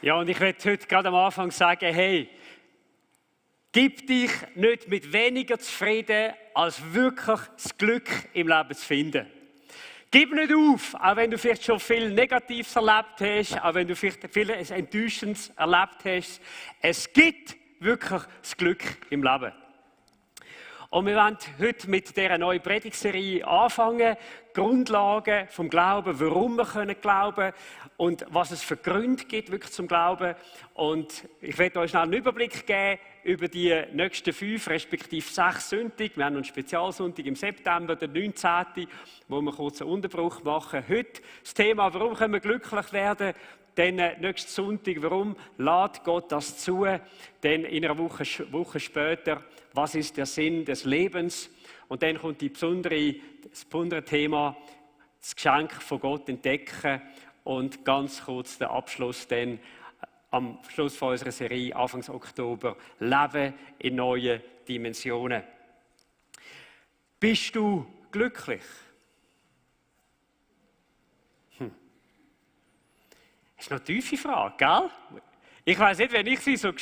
Ja, und ich möchte heute gerade am Anfang sagen, hey, gib dich nicht mit weniger zufrieden, als wirklich das Glück im Leben zu finden. Gib nicht auf, auch wenn du vielleicht schon viel Negatives erlebt hast, auch wenn du vielleicht viel Enttäuschendes erlebt hast. Es gibt wirklich das Glück im Leben. Und wir wollen heute mit dieser neuen Predigtserie anfangen. Grundlagen vom Glauben, warum wir glauben können und was es für Gründe gibt wirklich zum Glauben. Und ich werde euch schnell einen Überblick geben über die nächsten 5, respektive 6 Sonntage. Wir haben einen Spezialsonntag im September, den 19., wo wir kurz einen Unterbruch machen. Heute das Thema, warum können wir glücklich werden? Dann nächsten Sonntag, warum lässt Gott das zu? Dann in einer Woche später, was ist der Sinn des Lebens? Und dann kommt das besondere Thema, das Geschenk von Gott entdecken. Und ganz kurz der Abschluss dann am Schluss von unserer Serie, Anfang Oktober, Leben in neuen Dimensionen. Bist du glücklich? Das ist noch eine tiefe Frage, gell? Ich weiss nicht, wenn ich sie so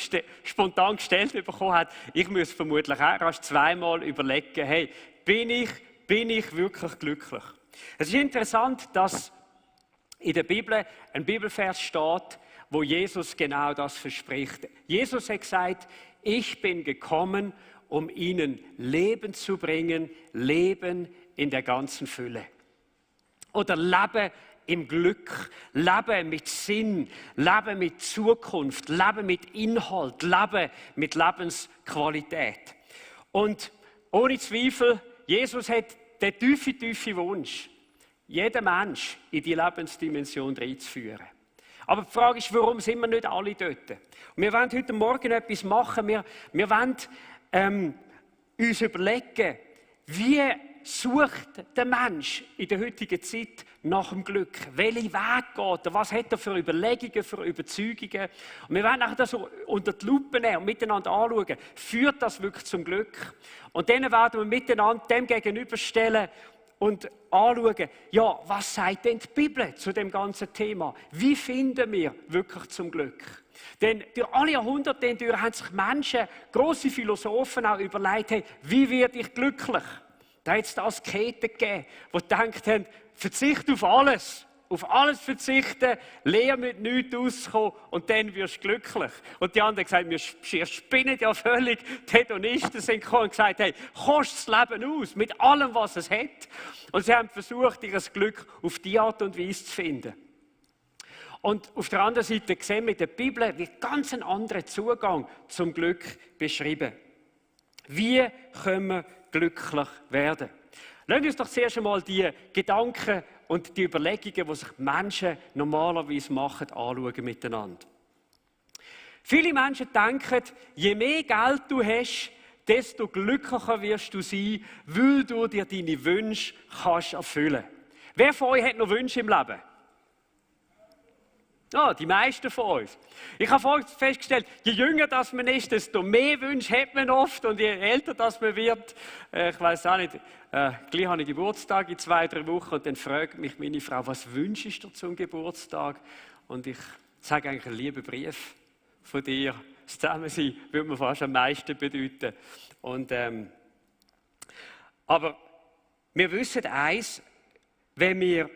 spontan gestellt bekommen hätte, ich müsste vermutlich auch erst zweimal überlegen, hey, bin ich wirklich glücklich? Es ist interessant, dass in der Bibel ein Bibelvers steht, wo Jesus genau das verspricht. Jesus hat gesagt, ich bin gekommen, um ihnen Leben zu bringen, Leben in der ganzen Fülle. Oder Leben im Glück, Leben mit Sinn, Leben mit Zukunft, Leben mit Inhalt, Leben mit Lebensqualität. Und ohne Zweifel, Jesus hat den tiefen Wunsch, jeden Mensch in die Lebensdimension reinzuführen. Aber die Frage ist, warum sind wir nicht alle dort? Und wir wollen heute Morgen etwas machen. Wir wollen uns überlegen, wie sucht der Mensch in der heutigen Zeit nach dem Glück? Welchen Weg geht er? Was hat er für Überlegungen, für Überzeugungen? Und wir wollen das so unter die Lupe nehmen und miteinander anschauen. Führt das wirklich zum Glück? Und dann werden wir miteinander dem gegenüberstellen und anschauen, ja, was sagt denn die Bibel zu dem ganzen Thema? Wie finden wir wirklich zum Glück? Denn durch alle Jahrhunderte hindurch haben sich Menschen, grosse Philosophen auch überlegt, hey, wie werde ich glücklich? Da hat es Asketen gegeben, die gedacht haben, verzicht auf alles verzichten, lerne mit nichts auszukommen und dann wirst du glücklich. Und die anderen haben gesagt, wir spinnen ja völlig. Die Hedonisten sind gekommen und gesagt, hey, kostet das Leben aus, mit allem, was es hat. Und sie haben versucht, ihr Glück auf diese Art und Weise zu finden. Und auf der anderen Seite sehen wir in der Bibel wird ganz ein anderer Zugang zum Glück beschrieben. Wie können wir glücklich werden? Lassen wir uns doch zuerst einmal die Gedanken und die Überlegungen, die sich Menschen normalerweise machen, anschauen miteinander. Viele Menschen denken, je mehr Geld du hast, desto glücklicher wirst du sein, weil du dir deine Wünsche kannst erfüllen kannst. Wer von euch hat noch Wünsche im Leben? Ja, die meisten von uns. Ich habe vorhin festgestellt, je jünger das man ist, desto mehr Wünsche hat man oft. Und je älter das man wird, ich weiß auch nicht, gleich habe ich Geburtstag in 2-3 Wochen und dann fragt mich meine Frau, was wünschst du zum Geburtstag? Und ich sage eigentlich, einen lieben Brief von dir. Das Zusammensein würde mir fast am meisten bedeuten. Und, aber wir wissen eins, wenn wir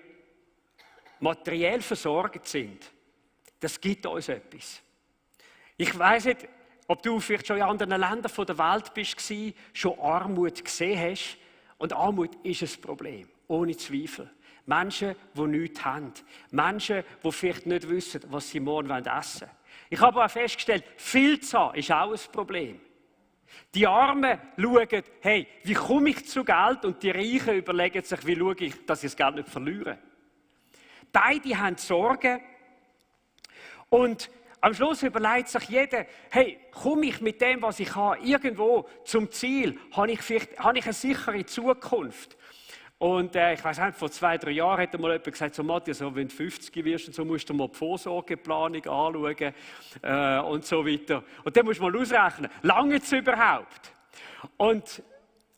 materiell versorgt sind, das gibt uns etwas. Ich weiss nicht, ob du vielleicht schon in anderen Ländern der Welt bist, schon Armut gesehen hast. Und Armut ist ein Problem, ohne Zweifel. Menschen, die nichts haben. Menschen, die vielleicht nicht wissen, was sie morgen essen wollen. Ich habe auch festgestellt, viel zu haben ist auch ein Problem. Die Armen schauen, hey, wie komme ich zu Geld? Und die Reichen überlegen sich, wie schaue ich, dass ich das Geld nicht verliere. Beide haben Sorgen. Und am Schluss überlegt sich jeder, hey, komme ich mit dem, was ich habe, irgendwo zum Ziel? Habe ich eine sichere Zukunft? Und ich weiss nicht, vor 2-3 Jahren hat mal jemand gesagt, so Matthias, so, wenn du 50 wirst, und so musst du mal die Vorsorgeplanung anschauen und so weiter. Und dann musst du mal ausrechnen, lange es überhaupt? Und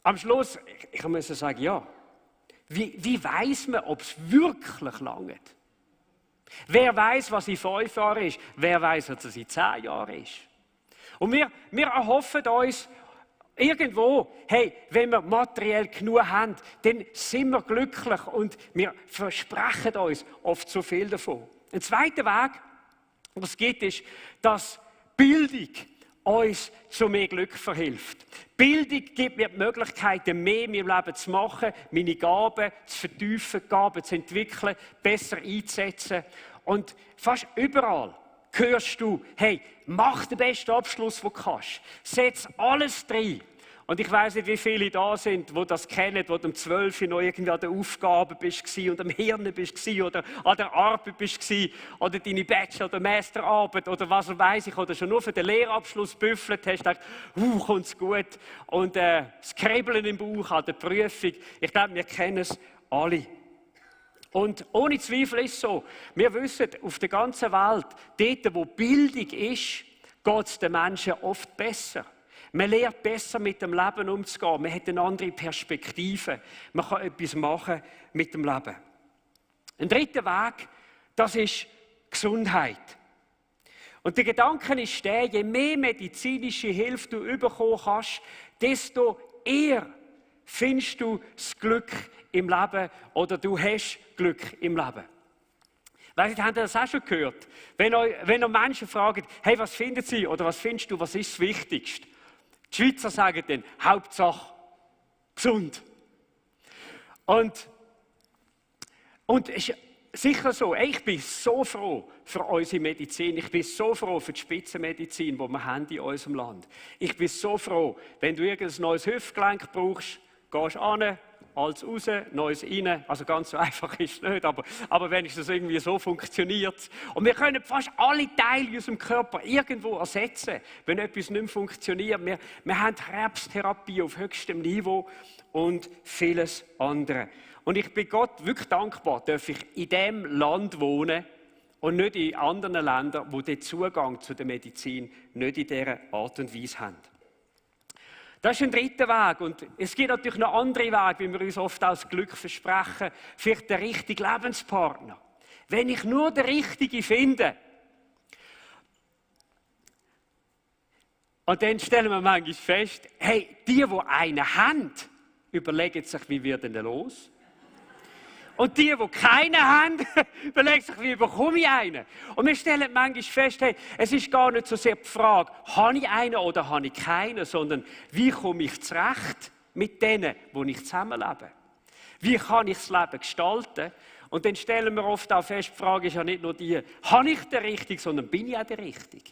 am Schluss, ich muss sagen, ja, wie weiss man, ob es wirklich lange? Wer weiß, was in 5 Jahren ist? Wer weiß, was es in 10 Jahren ist? Und wir erhoffen uns irgendwo, hey, wenn wir materiell genug haben, dann sind wir glücklich und wir versprechen uns oft so viel davon. Ein zweiter Weg, was es gibt, ist, dass Bildung uns zu mehr Glück verhilft. Bildung gibt mir die Möglichkeiten, mehr in meinem Leben zu machen, meine Gaben zu vertiefen, Gaben zu entwickeln, besser einzusetzen. Und fast überall hörst du, hey, mach den besten Abschluss, den du kannst. Setz alles drin. Und ich weiss nicht, wie viele da sind, die das kennen, wo du um 12 Uhr noch irgendwie an der Aufgabe bist und am Hirn bist oder an der Arbeit bist oder deine Bachelor- oder Masterarbeit oder was weiß ich, oder schon nur für den Lehrabschluss büffelt hast, gedacht, kommt's gut. Und das Kribbeln im Bauch an der Prüfung, ich glaube, wir kennen es alle. Und ohne Zweifel ist es so, wir wissen, auf der ganzen Welt, dort, wo Bildung ist, geht es den Menschen oft besser. Man lernt besser mit dem Leben umzugehen. Man hat eine andere Perspektive. Man kann etwas machen mit dem Leben. Ein dritter Weg, das ist Gesundheit. Und der Gedanke ist der, je mehr medizinische Hilfe du bekommen kannst, desto eher findest du das Glück im Leben oder du hast Glück im Leben. Weißt du, habt ihr das auch schon gehört? Wenn ihr Menschen fragen, hey, was finden Sie oder was findest du, was ist das Wichtigste? Die Schweizer sagen dann, Hauptsache gesund. Und es ist sicher so, ich bin so froh für unsere Medizin, ich bin so froh für die Spitzenmedizin, die wir haben in unserem Land. Ich bin so froh, wenn du irgendein neues Hüftgelenk brauchst, gehst du hin, alles raus, Neues rein. Also ganz so einfach ist es nicht, aber wenigstens irgendwie so funktioniert es. Und wir können fast alle Teile in unserem Körper irgendwo ersetzen, wenn etwas nicht mehr funktioniert. Wir haben Krebstherapie auf höchstem Niveau und vieles andere. Und ich bin Gott wirklich dankbar, dass ich in diesem Land wohne und nicht in anderen Ländern, wo den Zugang zu der Medizin nicht in dieser Art und Weise haben. Das ist ein dritter Weg. Und es gibt natürlich noch andere Wege, wie wir uns oft als Glück versprechen. Vielleicht der richtige Lebenspartner. Wenn ich nur den richtigen finde. Und dann stellen wir manchmal fest, hey, die einen haben, überlegen sich, wie wird denn los? Und die keinen haben, überlegen sich, wie bekomme ich einen? Und wir stellen manchmal fest, hey, es ist gar nicht so sehr die Frage, habe ich einen oder habe ich keinen, sondern wie komme ich zurecht mit denen, wo ich zusammenlebe? Wie kann ich das Leben gestalten? Und dann stellen wir oft auch fest, die Frage ist ja nicht nur die, habe ich den Richtigen, sondern bin ich auch der Richtige?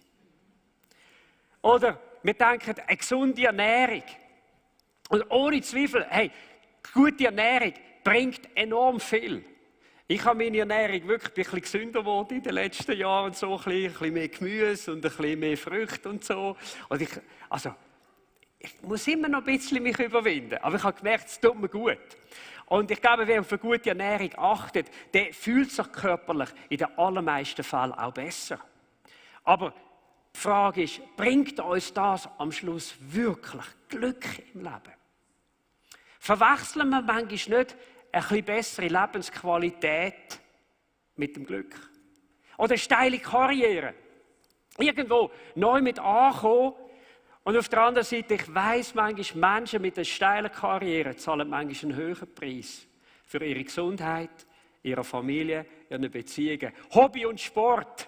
Oder wir denken, eine gesunde Ernährung. Und ohne Zweifel, hey, gute Ernährung bringt enorm viel. Ich habe meine Ernährung wirklich ein bisschen gesünder geworden in den letzten Jahren. So ein bisschen mehr Gemüse und ein bisschen mehr Früchte und so. Und ich muss immer noch ein bisschen mich überwinden. Aber ich habe gemerkt, es tut mir gut. Und ich glaube, wer auf eine gute Ernährung achtet, der fühlt sich körperlich in den allermeisten Fällen auch besser. Aber die Frage ist, bringt uns das am Schluss wirklich Glück im Leben? Verwechseln wir manchmal nicht eine etwas bessere Lebensqualität mit dem Glück? Oder eine steile Karriere. Irgendwo neu mit ankommen. Und auf der anderen Seite, ich weiss manchmal, Menschen mit einer steilen Karriere zahlen manchmal einen höheren Preis für ihre Gesundheit, ihre Familie, ihre Beziehungen. Hobby und Sport.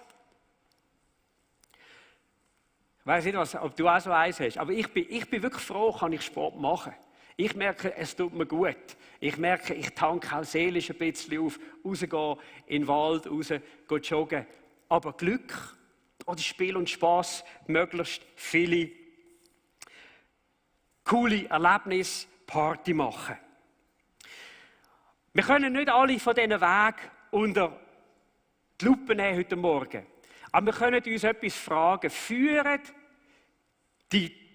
Ich weiss nicht, ob du auch so eins hast, aber ich bin wirklich froh, kann ich Sport machen. Ich merke, es tut mir gut. Ich merke, ich tanke auch seelisch ein bisschen auf, rausgehen in den Wald, joggen. Aber Glück oder Spiel und Spass, möglichst viele coole Erlebnisse, Party machen. Wir können nicht alle von diesen Wegen unter die Lupe nehmen heute Morgen. Aber wir können uns etwas fragen. Führen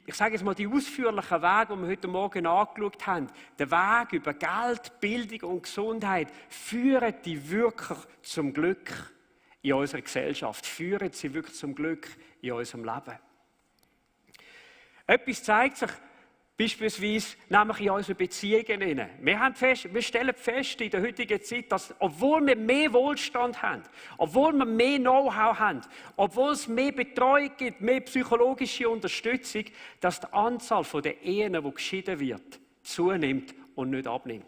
ich sage jetzt mal, die ausführlichen Wege, die wir heute Morgen angeschaut haben, der Weg über Geld, Bildung und Gesundheit, führen die wirklich zum Glück in unserer Gesellschaft? Führen sie wirklich zum Glück in unserem Leben? Etwas zeigt sich, Beispielsweise nämlich in unseren Beziehungen. Wir stellen fest in der heutigen Zeit, dass, obwohl wir mehr Wohlstand haben, obwohl wir mehr Know-how haben, obwohl es mehr Betreuung gibt, mehr psychologische Unterstützung, dass die Anzahl der Ehen, die geschieden wird, zunimmt und nicht abnimmt.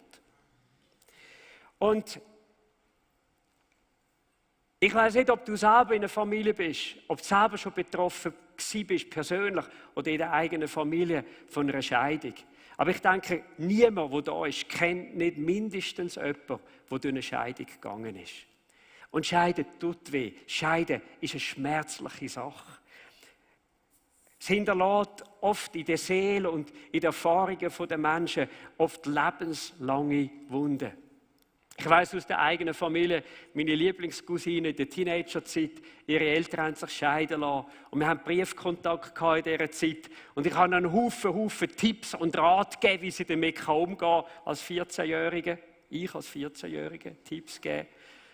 Und ich weiß nicht, ob du selber in einer Familie bist, ob du selber schon betroffen bist, persönlich oder in der eigenen Familie von einer Scheidung. Aber ich denke, niemand, der da ist, kennt nicht mindestens jemanden, der durch eine Scheidung gegangen ist. Und Scheiden tut weh. Scheiden ist eine schmerzliche Sache. Es hinterlässt oft in der Seele und in den Erfahrungen der Menschen oft lebenslange Wunden. Ich weiss aus der eigenen Familie, meine Lieblingscousine in der Teenagerzeit, ihre Eltern haben sich scheiden lassen. Und wir haben Briefkontakt in dieser Zeit. Und ich habe einen Haufen Tipps und Rat gegeben, wie sie damit umgehen kann als 14-Jährige. Ich als 14-Jährige Tipps geben.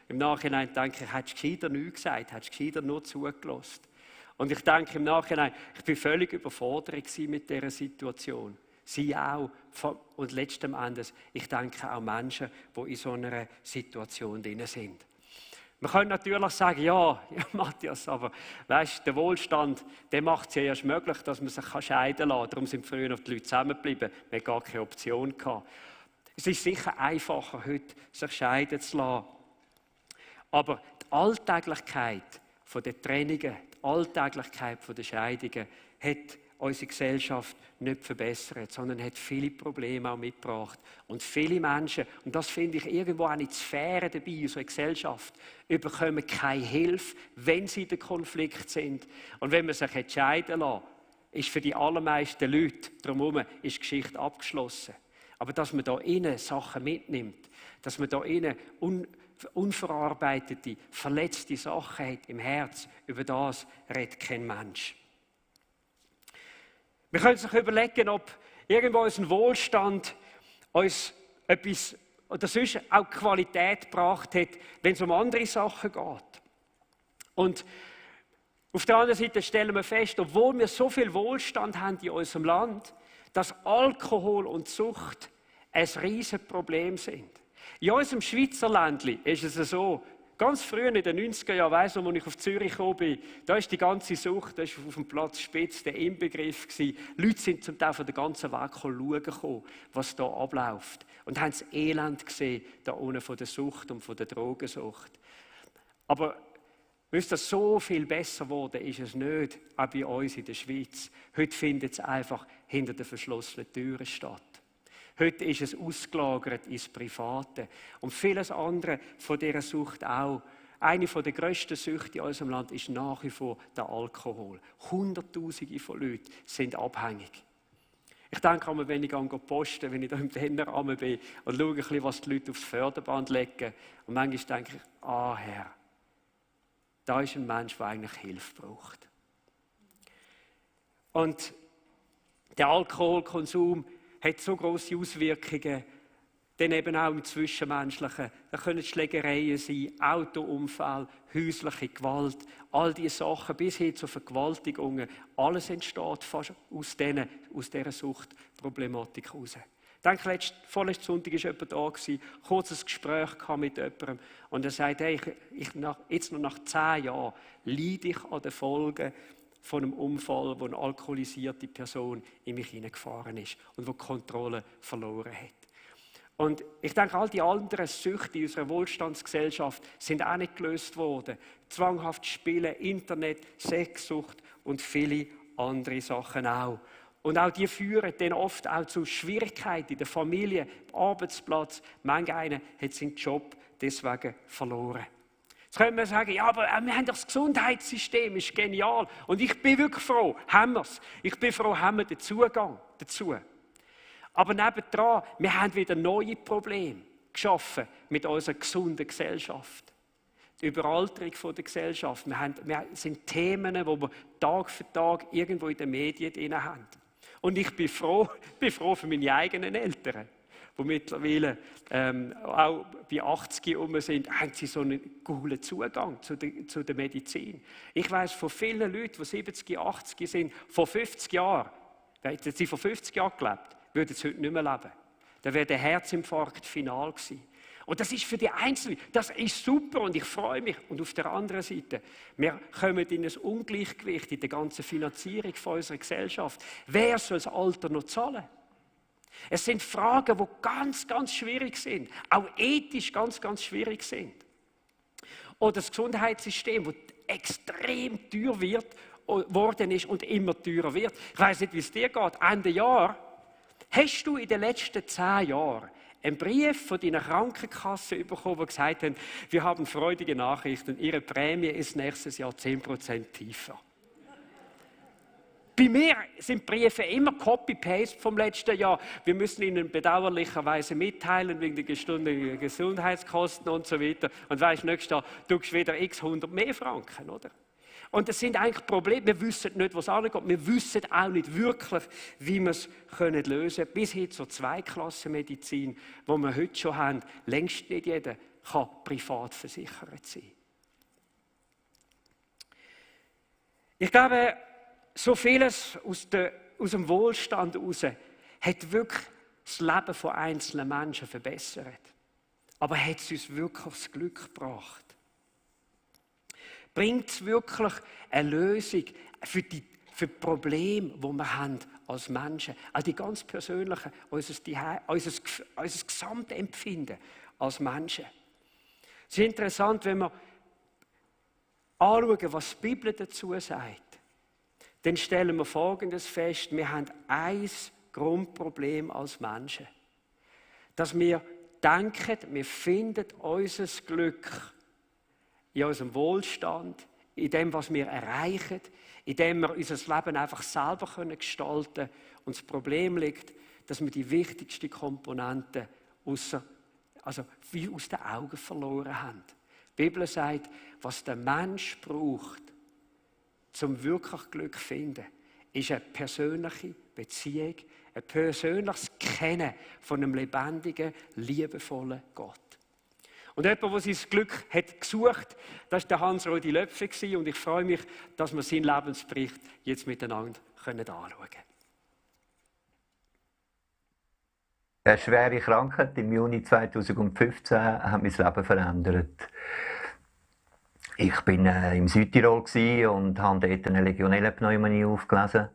Im Nachhinein denke ich, hättest du gescheiter nichts gesagt, hättest du gescheiter nur zugelassen. Und ich denke im Nachhinein, ich war völlig überfordert mit dieser Situation. Sie auch. Und letzten Endes, ich denke auch Menschen, die in so einer Situation drin sind. Man könnte natürlich sagen, ja Matthias, aber weißt, der Wohlstand, der macht es ja erst möglich, dass man sich scheiden lassen kann. Darum sind früher noch die Leute zusammengeblieben. Man hat gar keine Option gehabt. Es ist sicher einfacher, heute sich scheiden zu lassen. Aber die Alltäglichkeit der Trennungen, die Alltäglichkeit der Scheidungen hat unsere Gesellschaft nicht verbessert, sondern hat viele Probleme auch mitgebracht. Und viele Menschen, und das finde ich irgendwo auch in Sphären dabei in unserer Gesellschaft, bekommen keine Hilfe, wenn sie in den Konflikt sind. Und wenn man sich entscheiden lässt, ist für die allermeisten Leute drumherum die Geschichte abgeschlossen. Aber dass man da innen Sachen mitnimmt, dass man da innen unverarbeitete, verletzte Sachen hat im Herz, über das redet kein Mensch. Wir können sich überlegen, ob irgendwo unser Wohlstand uns etwas oder sonst auch Qualität gebracht hat, wenn es um andere Sachen geht. Und auf der anderen Seite stellen wir fest, obwohl wir so viel Wohlstand haben in unserem Land, dass Alkohol und Sucht ein riesiges Problem sind. In unserem Schweizer Ländli ist es so, ganz früh in den 90er Jahren, als ich auf Zürich gekommen bin, da ist die ganze Sucht, da ist auf dem Platz Spitz der Inbegriff gewesen. Leute sind zum Teil von der ganzen Welt schauen, was da abläuft. Und haben das Elend gesehen, da unten von der Sucht und von der Drogensucht. Aber wisst ihr, so viel besser geworden ist es nicht, auch bei uns in der Schweiz. Heute findet es einfach hinter den verschlossenen Türen statt. Heute ist es ausgelagert ins Private. Und vieles andere von dieser Sucht auch. Eine der grössten Süchte in unserem Land ist nach wie vor der Alkohol. Hunderttausende von Leuten sind abhängig. Ich denke einmal, wenn ich posten, wenn ich da im Dennerahmen bin und schaue, ein bisschen, was die Leute aufs Förderband legen. Und manchmal denke ich, Herr, da ist ein Mensch, der eigentlich Hilfe braucht. Und der Alkoholkonsum hat so grosse Auswirkungen, dann eben auch im Zwischenmenschlichen. Da können Schlägereien sein, Autounfälle, häusliche Gewalt, all diese Sachen bis hin zu Vergewaltigungen. Alles entsteht fast aus dieser Suchtproblematik heraus. Ich denke, vorletzten Sonntag war jemand da, kurzes Gespräch mit jemandem und er sagt, hey, jetzt noch nach 10 Jahren leide ich an den Folgen von einem Unfall, wo eine alkoholisierte Person in mich hineingefahren ist und die Kontrolle verloren hat. Und ich denke, all die anderen Süchte in unserer Wohlstandsgesellschaft sind auch nicht gelöst worden. Zwanghaft Spielen, Internet, Sexsucht und viele andere Sachen auch. Und auch die führen dann oft auch zu Schwierigkeiten in der Familie, am Arbeitsplatz. Manch einer hat seinen Job deswegen verloren. Jetzt können wir sagen, ja, aber wir haben doch das Gesundheitssystem, ist genial. Und ich bin wirklich froh, haben wir es. Ich bin froh, haben wir den Zugang dazu. Aber nebendran, wir haben wieder neue Probleme geschaffen mit unserer gesunden Gesellschaft. Die Überalterung der Gesellschaft. Wir sind Themen, die wir Tag für Tag irgendwo in den Medien drin haben. Und ich bin froh für meine eigenen Eltern, die mittlerweile auch bei 80 herum sind, haben sie so einen coolen Zugang zu der Medizin. Ich weiss von vielen Leuten, die 70, 80 sind, vor 50 Jahren, hätten sie vor 50 Jahren gelebt, würden sie heute nicht mehr leben. Dann wäre der Herzinfarkt final gewesen. Und das ist für die Einzelnen, das ist super und ich freue mich. Und auf der anderen Seite, wir kommen in ein Ungleichgewicht in der ganzen Finanzierung von unserer Gesellschaft. Wer soll das Alter noch zahlen? Es sind Fragen, die ganz, ganz schwierig sind. Auch ethisch ganz, ganz schwierig sind. Oder das Gesundheitssystem, das extrem teuer worden ist und immer teurer wird. Ich weiss nicht, wie es dir geht. Ende Jahr, hast du in den letzten 10 Jahren einen Brief von deiner Krankenkasse bekommen, der gesagt hat, wir haben freudige Nachrichten, Ihre Prämie ist nächstes Jahr 10% tiefer. Bei mir sind Briefe immer Copy-Paste vom letzten Jahr. Wir müssen Ihnen bedauerlicherweise mitteilen, wegen der gestundenen Gesundheitskosten und so weiter. Und weisst, nächstes Jahr tust du wieder x 100 mehr Franken, oder? Und das sind eigentlich Probleme. Wir wissen nicht, was angeht. Wir wissen auch nicht wirklich, wie wir es lösen können. Bis hin zur Zweiklassenmedizin, die wir heute schon haben. Längst nicht jeder kann privat versichert sein. Ich glaube, so vieles aus dem Wohlstand heraus hat wirklich das Leben von einzelnen Menschen verbessert. Aber hat es uns wirklich das Glück gebracht? Bringt es wirklich eine Lösung für die Probleme, die wir haben als Menschen? Auch die ganz persönlichen, unser Gesamtempfinden als Menschen. Es ist interessant, wenn wir anschauen, was die Bibel dazu sagt. Dann stellen wir Folgendes fest: Wir haben ein Grundproblem als Menschen. Dass wir denken, wir finden unser Glück in unserem Wohlstand, in dem, was wir erreichen, in dem wir unser Leben einfach selber gestalten können. Und das Problem liegt, dass wir die wichtigste Komponente wie aus den Augen verloren haben. Die Bibel sagt, was der Mensch braucht, zum wirklich Glück zu finden, ist eine persönliche Beziehung, ein persönliches Kennen von einem lebendigen, liebevollen Gott. Und jemand, der sein Glück hat gesucht, das war der Hans-Rudi Löpfli. Und ich freue mich, dass wir seinen Lebensbericht jetzt miteinander anschauen können. Eine schwere Krankheit im Juni 2015 hat mein Leben verändert. Ich war im Südtirol und habe dort eine Legionellenpneumonie aufgelesen.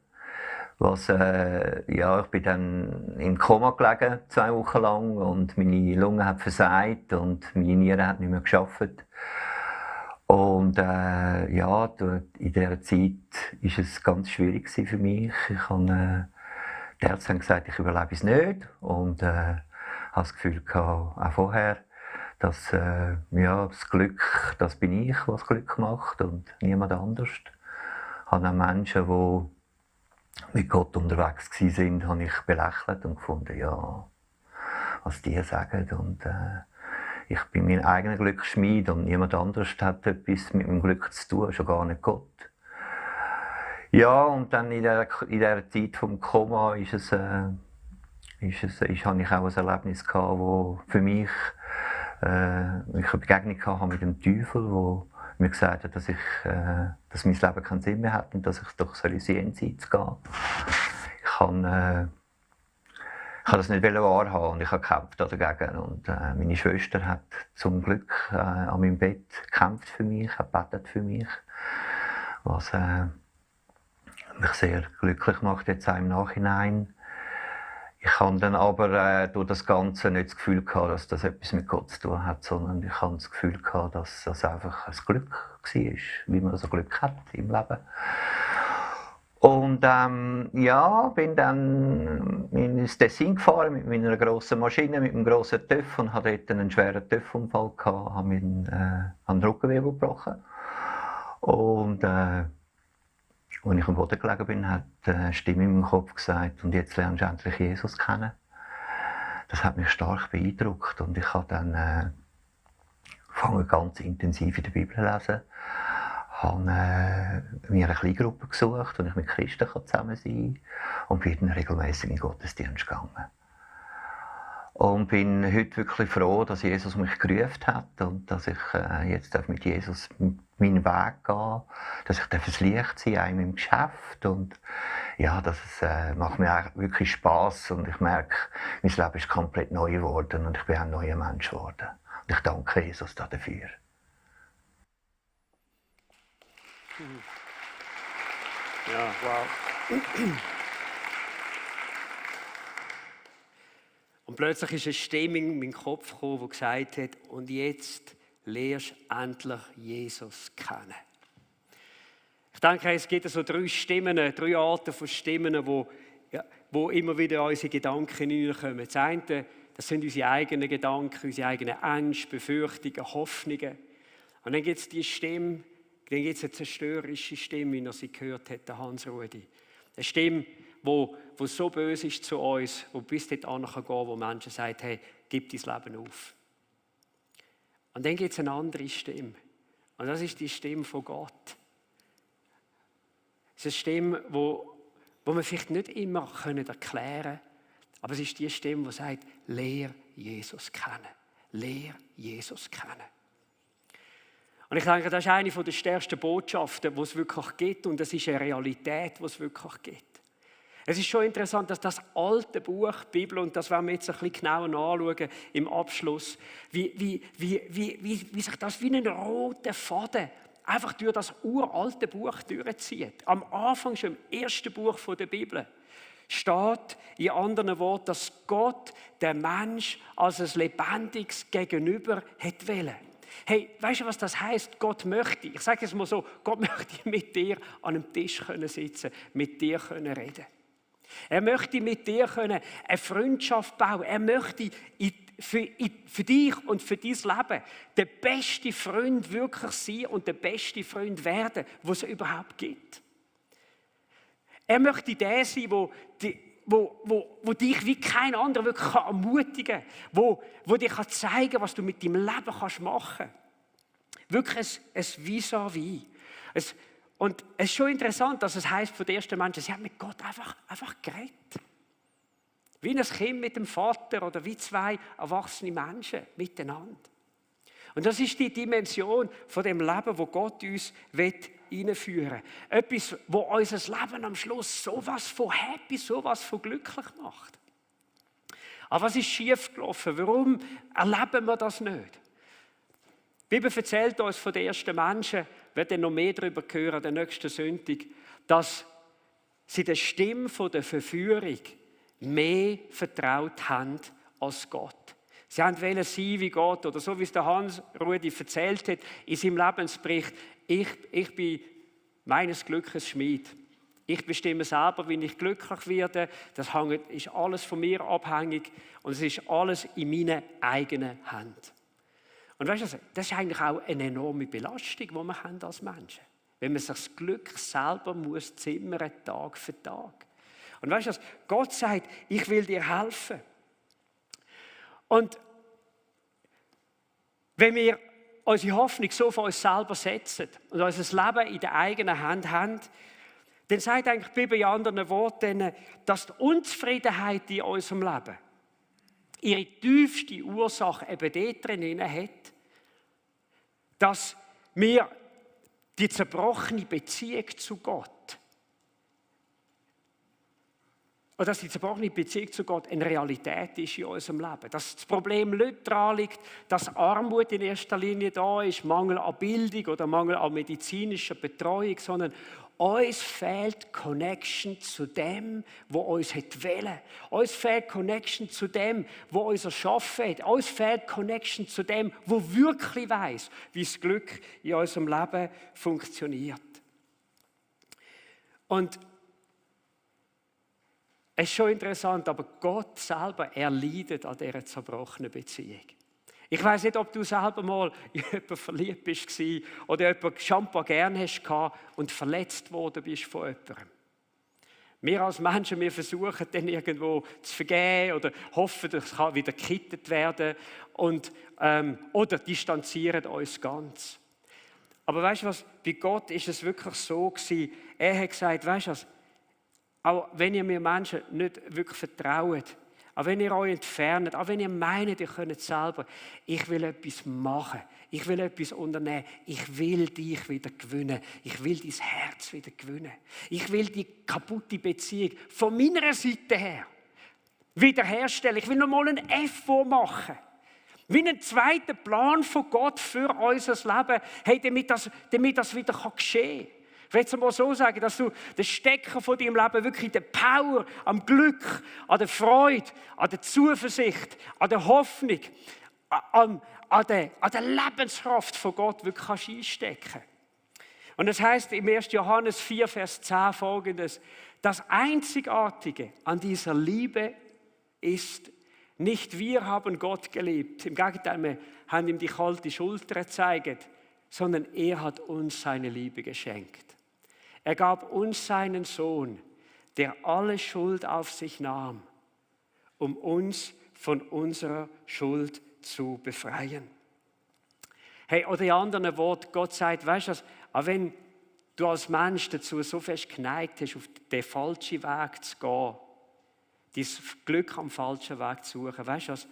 Ich bin dann im Koma gelegen, 2 Wochen lang, und meine Lunge hat versagt und meine Niere hat nicht mehr gearbeitet. Und in dieser Zeit war es ganz schwierig für mich. Die Ärzte haben gesagt, ich überlebe es nicht. Und hatte das Gefühl auch vorher, dass das Glück, das bin ich, was Glück macht und niemand anders. Ich habe auch Menschen, die mit Gott unterwegs waren, habe ich belächelt und gefunden, ja, was die sagen. Und ich bin mein eigener Glücksschmied und niemand anderes hat etwas mit meinem Glück zu tun, schon gar nicht Gott. Ja, und dann in der Zeit vom Koma hatte ich auch ein Erlebnis gehabt, wo für mich ich eine Begegnung hatte mit dem Teufel, der mir gesagt hat, dass mein Leben keinen Sinn mehr hat und dass ich doch ins Jenseits gehen soll. Ich habe das nicht wahrhaben und ich habe gekämpft dagegen. Und meine Schwester hat zum Glück an meinem Bett gekämpft für mich, hat gebetet für mich, was mich sehr glücklich macht jetzt auch im Nachhinein. Ich habe dann aber durch das Ganze nicht das Gefühl gehabt, dass das etwas mit Gott zu tun hat, sondern ich habe das Gefühl gehabt, dass das einfach ein Glück war, wie man so Glück hat im Leben. Und bin dann ins Tessin gefahren mit meiner grossen Maschine, mit einem grossen TÜV, und hatte dort einen schweren TÜV-Unfall gehabt, habe mir den Rückenwirbel gebrochen. Und als ich am Boden gelegen bin, hat eine Stimme in meinem Kopf gesagt, und jetzt lernst du endlich Jesus kennen. Das hat mich stark beeindruckt und ich habe dann angefangen, ganz intensiv in der Bibel zu lesen. Habe mir eine Kleingruppe gesucht, wo ich mit Christen zusammen sein kann, und bin dann regelmäßig in den Gottesdienst gegangen. Und bin heute wirklich froh, dass Jesus mich gerufen hat und dass ich jetzt mit Jesus meinen Weg gehen darf, dass ich das Licht sein darf, auch in meinem Geschäft. Und ja, das macht mir auch wirklich Spass und ich merke, mein Leben ist komplett neu geworden und ich bin ein neuer Mensch geworden. Und ich danke Jesus dafür. Ja, wow. Und plötzlich ist eine Stimme in meinen Kopf gekommen, die gesagt hat, und jetzt lernst du endlich Jesus kennen. Ich denke, es gibt so 3 Stimmen, 3 Arten von Stimmen, wo immer wieder in unsere Gedanken hineinkommen. Das eine, das sind unsere eigenen Gedanken, unsere eigenen Ängste, Befürchtungen, Hoffnungen. Und dann gibt es die Stimme, dann gibt es eine zerstörerische Stimme, wie er sie gehört hat, der Hans-Rudi. Eine Stimme, die so böse ist zu uns, die bis dort gehen kann, wo Menschen sagen, hey, gib dein Leben auf. Und dann gibt es eine andere Stimme. Und das ist die Stimme von Gott. Es ist eine Stimme, die wir vielleicht nicht immer erklären können, aber es ist die Stimme, die sagt, lehr Jesus kennen. Lehr Jesus kennen. Und ich denke, das ist eine der stärksten Botschaften, die es wirklich gibt. Und das ist eine Realität, die es wirklich gibt. Es ist schon interessant, dass das alte Buch, die Bibel, und das werden wir jetzt ein bisschen genauer anschauen im Abschluss, wie sich das wie einen roten Faden einfach durch das uralte Buch durchzieht. Am Anfang, schon im ersten Buch der Bibel, steht in anderen Worten, dass Gott den Mensch als ein lebendiges Gegenüber hat wollen. Hey, weißt du, was das heisst? Gott möchte, ich sage es mal so, Gott möchte mit dir an einem Tisch sitzen, mit dir reden. Er möchte mit dir eine Freundschaft bauen. Er möchte für dich und für dein Leben der beste Freund wirklich sein und der beste Freund werden, den es überhaupt gibt. Er möchte der sein, wo dich wie kein anderer wirklich ermutigen kann, wo dir zeigen kann, was du mit deinem Leben machen kannst. Wirklich ein Vis-à-vis. Und es ist schon interessant, dass es heisst von den ersten Menschen, sie haben mit Gott einfach geredet. Wie ein Kind mit dem Vater oder wie 2 erwachsene Menschen miteinander. Und das ist die Dimension von dem Leben, wo Gott uns hineinführen will. Etwas, wo unser Leben am Schluss sowas von happy, sowas von glücklich macht. Aber was ist schiefgelaufen? Warum erleben wir das nicht? Die Bibel erzählt uns von den ersten Menschen, wir werden noch mehr darüber hören, der nächsten Sonntag, dass sie der Stimme der Verführung mehr vertraut haben als Gott. Sie wollten sein wie Gott, oder so wie es der Hans-Rudi erzählt hat in seinem Lebensbericht, ich bin meines Glückes Schmied. Ich bestimme selber, wie ich glücklich werde. Das ist alles von mir abhängig und es ist alles in meinen eigenen Händen. Und weißt du, das ist eigentlich auch eine enorme Belastung, die wir haben als Menschen. Wenn man sich das Glück selber muss zimmern, Tag für Tag. Und weißt du, Gott sagt, ich will dir helfen. Und wenn wir unsere Hoffnung so von uns selber setzen und unser Leben in der eigenen Hand haben, dann sagt eigentlich die Bibel in anderen Worten, dass die Unzufriedenheit in unserem Leben ihre tiefste Ursache eben dort drin hat, dass wir die zerbrochene Beziehung zu Gott, oder dass die zerbrochene Beziehung zu Gott eine Realität ist in unserem Leben. Dass das Problem nicht daran liegt, dass Armut in erster Linie da ist, Mangel an Bildung oder Mangel an medizinischer Betreuung, sondern uns fehlt Connection zu dem, wo uns wollen. Uns fehlt Connection zu dem, wo unser Schaffen hat. Uns fehlt Connection zu dem, wo wirklich weiss, wie das Glück in unserem Leben funktioniert. Und es ist schon interessant, aber Gott selber, er leidet an dieser zerbrochenen Beziehung. Ich weiss nicht, ob du selber mal in jemanden verliebt bist oder jemanden schon mal gern hast und verletzt worden bist von jemandem. Wir als Menschen, wir versuchen dann irgendwo zu vergeben oder hoffen, dass es wieder gekittet werden oder distanzieren uns ganz. Aber weißt du was, bei Gott ist es wirklich so gewesen, er hat gesagt, weißt du was, auch wenn ihr mir Menschen nicht wirklich vertraut, auch wenn ihr euch entfernt, auch wenn ihr meint, ihr könnt selber, ich will etwas machen, ich will etwas unternehmen, ich will dich wieder gewinnen, ich will dein Herz wieder gewinnen, ich will die kaputte Beziehung von meiner Seite her wiederherstellen, ich will nochmal einen Effort machen. Wie einen zweiten Plan von Gott für unser Leben, hey, damit das wieder geschehen kann. Ich will es mal so sagen, dass du den Stecker von deinem Leben wirklich der Power, am Glück, an der Freude, an der Zuversicht, an der Hoffnung, an der Lebenskraft von Gott wirklich kannst einstecken. Und das heißt im 1. Johannes 4, Vers 10 folgendes: Das Einzigartige an dieser Liebe ist, nicht wir haben Gott geliebt, im Gegenteil, wir haben ihm die kalte Schulter gezeigt, sondern er hat uns seine Liebe geschenkt. Er gab uns seinen Sohn, der alle Schuld auf sich nahm, um uns von unserer Schuld zu befreien. Hey, oder in anderen Worten, Gott sagt, weißt du, auch wenn du als Mensch dazu so fest geneigt hast, auf den falschen Weg zu gehen, dein Glück am falschen Weg zu suchen, weißt du was?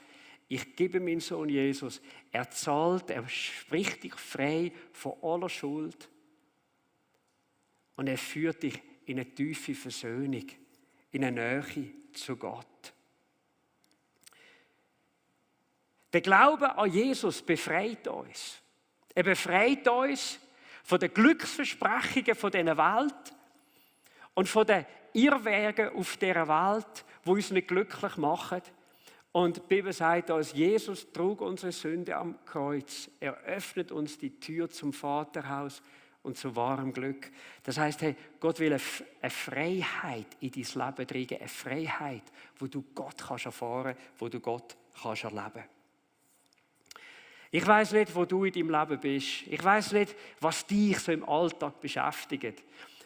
Ich gebe meinen Sohn Jesus, er zahlt, er spricht dich frei von aller Schuld und er führt dich in eine tiefe Versöhnung, in eine Nähe zu Gott. Der Glaube an Jesus befreit uns. Er befreit uns von den Glücksversprechungen von dieser Welt und von den Irrwegen auf dieser Welt, die uns nicht glücklich machen. Und die Bibel sagt uns, Jesus trug unsere Sünde am Kreuz. Er öffnet uns die Tür zum Vaterhaus und zu wahrem Glück. Das heißt, hey, Gott will eine Freiheit in dein Leben bringen, eine Freiheit, wo du Gott kannst erfahren, wo du Gott kannst erleben. Ich weiß nicht, wo du in deinem Leben bist. Ich weiß nicht, was dich so im Alltag beschäftigt.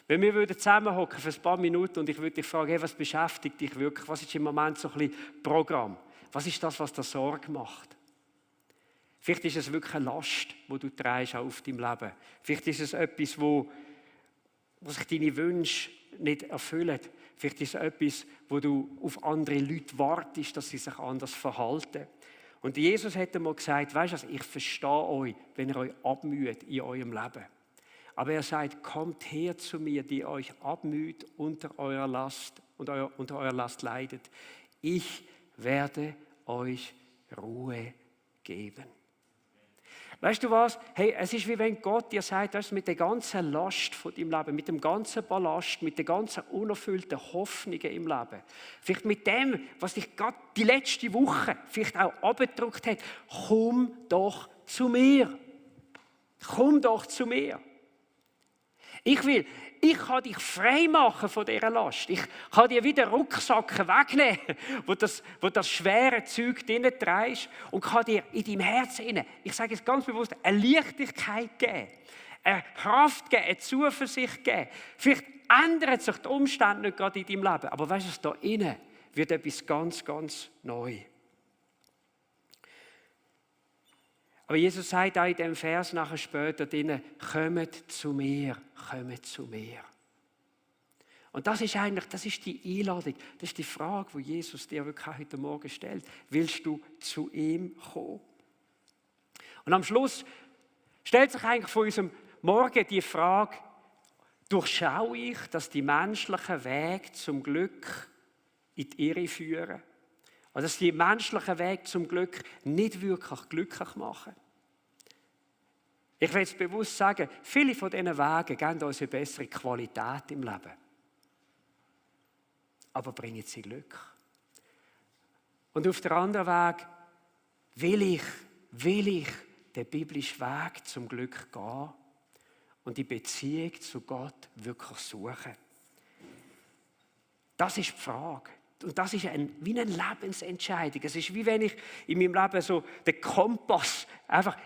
Wenn wir zusammenhocken für ein paar Minuten und ich würde dich fragen, hey, was beschäftigt dich wirklich? Was ist im Moment so ein bisschen Programm? Was ist das, was dir Sorge macht? Vielleicht ist es wirklich eine Last, die du trägst auf deinem Leben. Vielleicht ist es etwas, wo sich deine Wünsche nicht erfüllen. Vielleicht ist es etwas, wo du auf andere Leute wartest, dass sie sich anders verhalten. Und Jesus hat einmal gesagt, weisst du, ich verstehe euch, wenn ihr euch abmüht in eurem Leben. Aber er sagt, kommt her zu mir, die euch abmüht unter eurer Last und unter eurer Last leidet. Ich werde euch Ruhe geben. Weißt du was? Hey, es ist wie wenn Gott dir sagt, weißt du, mit der ganzen Last von deinem Leben, mit dem ganzen Ballast, mit den ganzen unerfüllten Hoffnungen im Leben, vielleicht mit dem, was dich gerade die letzte Woche vielleicht auch abgedrückt hat, komm doch zu mir. Komm doch zu mir. Ich kann dich frei machen von dieser Last. Ich kann dir wieder Rucksacken wegnehmen, wo das schwere Zeug drin trägst und kann dir in deinem Herzen, ich sage es ganz bewusst, eine Leichtigkeit geben, eine Kraft geben, eine Zuversicht geben. Vielleicht ändern sich die Umstände nicht gerade in deinem Leben, aber weißt du, da innen wird etwas ganz, ganz neu. Aber Jesus sagt auch in dem Vers nachher später drinnen, kommt zu mir, kommt zu mir. Und das ist die Einladung, das ist die Frage, die Jesus dir wirklich heute Morgen stellt. Willst du zu ihm kommen? Und am Schluss stellt sich eigentlich von unserem Morgen die Frage, durchschaue ich, dass die menschlichen Wege zum Glück in die Irre führen? Und dass die menschlichen Wege zum Glück nicht wirklich glücklich machen. Ich will es bewusst sagen, viele von diesen Wegen geben uns eine bessere Qualität im Leben. Aber bringen sie Glück. Und auf der anderen Weg will ich den biblischen Weg zum Glück gehen und die Beziehung zu Gott wirklich suchen. Das ist die Frage. Und das ist wie eine Lebensentscheidung. Es ist wie wenn ich in meinem Leben so den Kompass einfach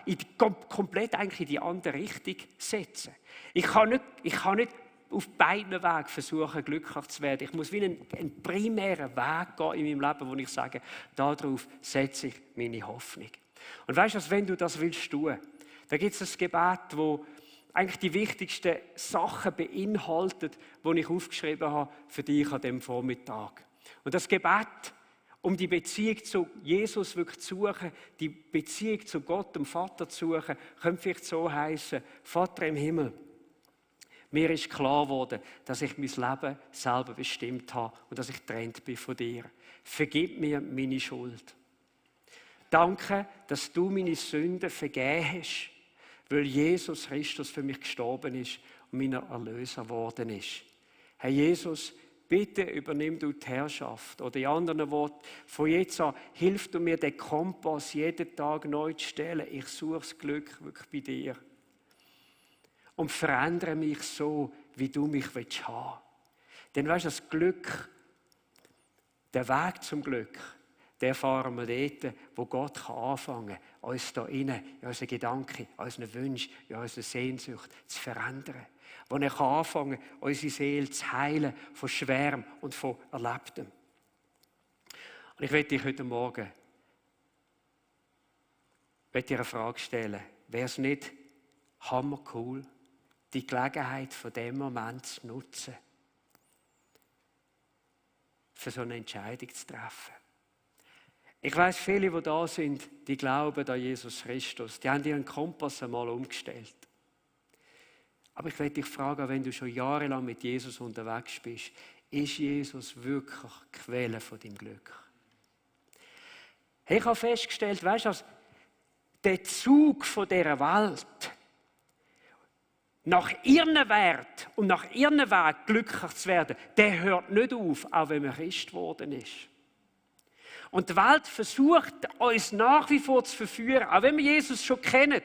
komplett eigentlich in die andere Richtung setze. Ich kann nicht auf beiden Wegen versuchen, glücklich zu werden. Ich muss wie einen primären Weg gehen in meinem Leben, wo ich sage, darauf setze ich meine Hoffnung. Und weißt du, wenn du das willst tun, da gibt es ein Gebet, wo eigentlich die wichtigsten Sachen beinhaltet, die ich aufgeschrieben habe für dich an diesem Vormittag. Und das Gebet um die Beziehung zu Jesus wirklich zu suchen, die Beziehung zu Gott, dem Vater zu suchen, könnte vielleicht so heißen: Vater im Himmel, mir ist klar geworden, dass ich mein Leben selber bestimmt habe und dass ich getrennt bin von dir. Vergib mir meine Schuld. Danke, dass du meine Sünden vergeben hast, weil Jesus Christus für mich gestorben ist und mein Erlöser geworden ist. Herr Jesus, bitte übernimm du die Herrschaft. Oder in anderen Worten, von jetzt an hilf du mir, den Kompass jeden Tag neu zu stellen. Ich suche das Glück wirklich bei dir. Und verändere mich so, wie du mich haben willst. Denn weißt du, das Glück, der Weg zum Glück, den erfahren wir dort, wo Gott anfangen kann, uns da innen, in unseren Gedanken, in unseren Wünschen, in unserer Sehnsucht zu verändern. Wo er anfangen kann, unsere Seele zu heilen von Schwärm und von Erlebtem. Und ich möchte dich heute Morgen dir eine Frage stellen. Wäre es nicht hammercool, die Gelegenheit von dem Moment zu nutzen, für so eine Entscheidung zu treffen? Ich weiss, viele, die da sind, die glauben an Jesus Christus. Die haben ihren Kompass einmal umgestellt. Aber ich möchte dich fragen, wenn du schon jahrelang mit Jesus unterwegs bist, ist Jesus wirklich die Quelle von deinem Glück? Hey, ich habe festgestellt, weißt du, der Zug von dieser Welt nach ihrem Wert und nach ihrem Weg glücklich zu werden, der hört nicht auf, auch wenn man Christ geworden ist. Und die Welt versucht, uns nach wie vor zu verführen, auch wenn wir Jesus schon kennen.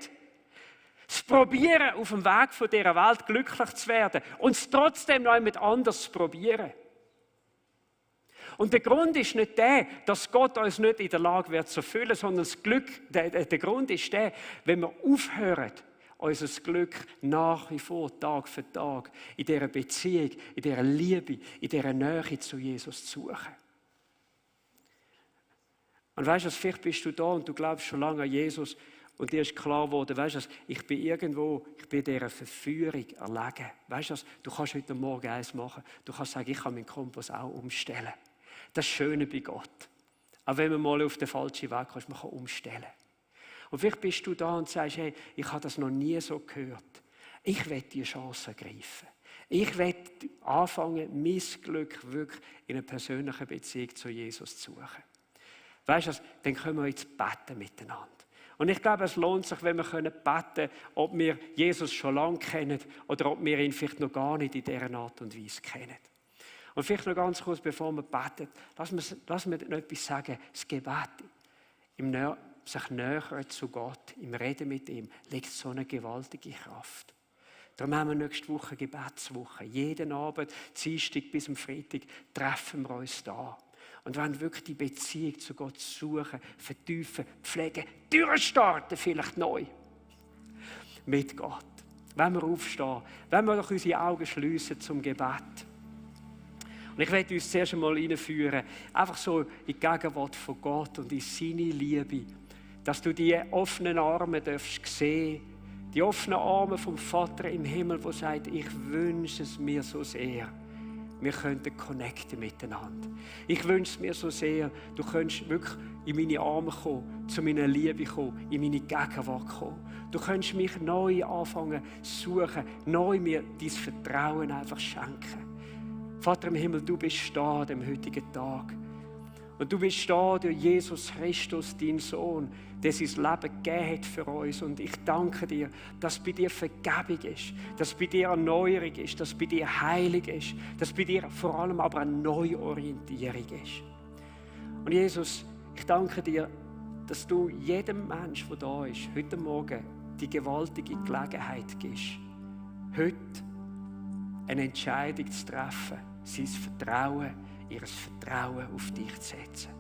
Das Probieren, auf dem Weg von dieser Welt glücklich zu werden und es trotzdem noch jemand anders zu probieren. Und der Grund ist nicht der, dass Gott uns nicht in der Lage wird zu erfüllen, sondern das Glück, der Grund ist der, wenn wir aufhören, unser Glück nach wie vor, Tag für Tag, in dieser Beziehung, in dieser Liebe, in dieser Nähe zu Jesus zu suchen. Und weißt du, vielleicht bist du da und du glaubst schon lange an Jesus und dir ist klar geworden, weißt du, ich bin dieser Verführung erlegen. Weißt du, du kannst heute Morgen eins machen. Du kannst sagen, ich kann meinen Kompass auch umstellen. Das Schöne bei Gott. Auch wenn man mal auf den falschen Weg kommt, man kann umstellen. Und vielleicht bist du da und sagst, hey, ich habe das noch nie so gehört. Ich will diese Chance ergreifen. Ich will anfangen, mein Glück wirklich in einer persönlichen Beziehung zu Jesus zu suchen. Weißt du, dann können wir jetzt beten miteinander. Und ich glaube, es lohnt sich, wenn wir beten können, ob wir Jesus schon lange kennen oder ob wir ihn vielleicht noch gar nicht in dieser Art und Weise kennen. Und vielleicht noch ganz kurz, bevor wir beten, lass mir noch etwas sagen. Das Gebet, sich näher zu Gott, im Reden mit ihm, legt so eine gewaltige Kraft. Darum haben wir nächste Woche Gebetswoche. Jeden Abend, Dienstag bis am Freitag, treffen wir uns da. Und wenn wirklich die Beziehung zu Gott suchen, vertiefen, pflegen, durchstarten vielleicht neu. Mit Gott. Wenn wir aufstehen, wenn wir doch unsere Augen schliessen zum Gebet. Und ich werde uns zuerst einmal hineinführen, einfach so in die Gegenwart von Gott und in seine Liebe, dass du die offenen Arme darfst sehen, die offenen Arme vom Vater im Himmel, der sagt, ich wünsche es mir so sehr. Wir könnten connecten miteinander. Ich wünsche es mir so sehr, du könntest wirklich in meine Arme kommen, zu meiner Liebe kommen, in meine Gegenwart kommen. Du könntest mich neu anfangen zu suchen, neu mir dein Vertrauen einfach schenken. Vater im Himmel, du bist da an dem heutigen Tag. Und du bist da durch Jesus Christus, dein Sohn, der sein Leben gegeben hat für uns. Und ich danke dir, dass bei dir Vergebung ist, dass bei dir Erneuerung ist, dass bei dir Heilung ist, dass bei dir vor allem aber eine Neuorientierung ist. Und Jesus, ich danke dir, dass du jedem Menschen, der da ist, heute Morgen die gewaltige Gelegenheit gibst, heute eine Entscheidung zu treffen, sein Vertrauen, ihr Vertrauen auf dich zu setzen.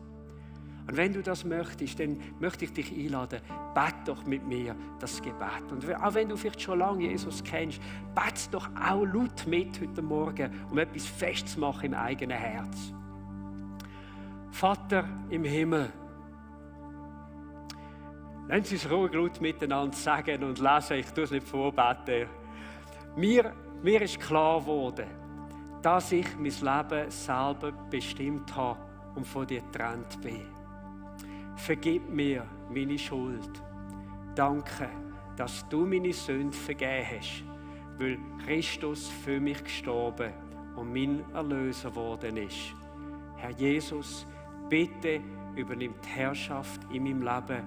Und wenn du das möchtest, dann möchte ich dich einladen, bete doch mit mir das Gebet. Und auch wenn du vielleicht schon lange Jesus kennst, bete doch auch laut mit heute Morgen, um etwas festzumachen im eigenen Herz. Vater im Himmel, lassen Sie uns ruhig laut miteinander sagen und lesen, ich tue es nicht vorbeten. Mir ist klar geworden, dass ich mein Leben selber bestimmt habe und von dir getrennt bin. Vergib mir meine Schuld. Danke, dass du meine Sünde vergeben hast, weil Christus für mich gestorben und mein Erlöser geworden ist. Herr Jesus, bitte übernimm die Herrschaft in meinem Leben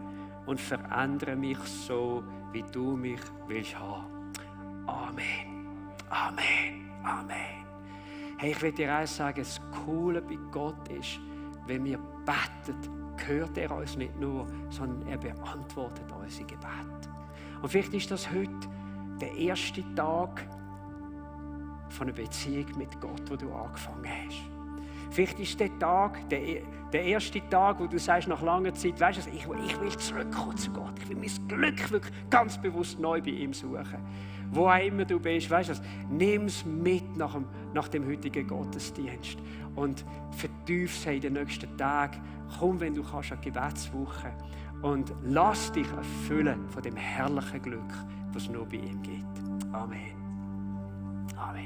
und verändere mich so, wie du mich willst haben. Amen. Amen. Amen. Hey, ich will dir eins sagen, das Coole bei Gott ist, wenn wir beten, hört er uns nicht nur, sondern er beantwortet unsere Gebete. Und vielleicht ist das heute der erste Tag von einer Beziehung mit Gott, wo du angefangen hast. Vielleicht ist der Tag, der erste Tag, wo du sagst, nach langer Zeit, weißt du, ich will zurückkommen zu Gott. Ich will mein Glück wirklich ganz bewusst neu bei ihm suchen. Wo auch immer du bist, weißt du, nimm es mit nach dem heutigen Gottesdienst und vertief es in den nächsten Tagen. Komm, wenn du kannst, an die Gebetswoche und lass dich erfüllen von dem herrlichen Glück, was es nur bei ihm gibt. Amen. Amen.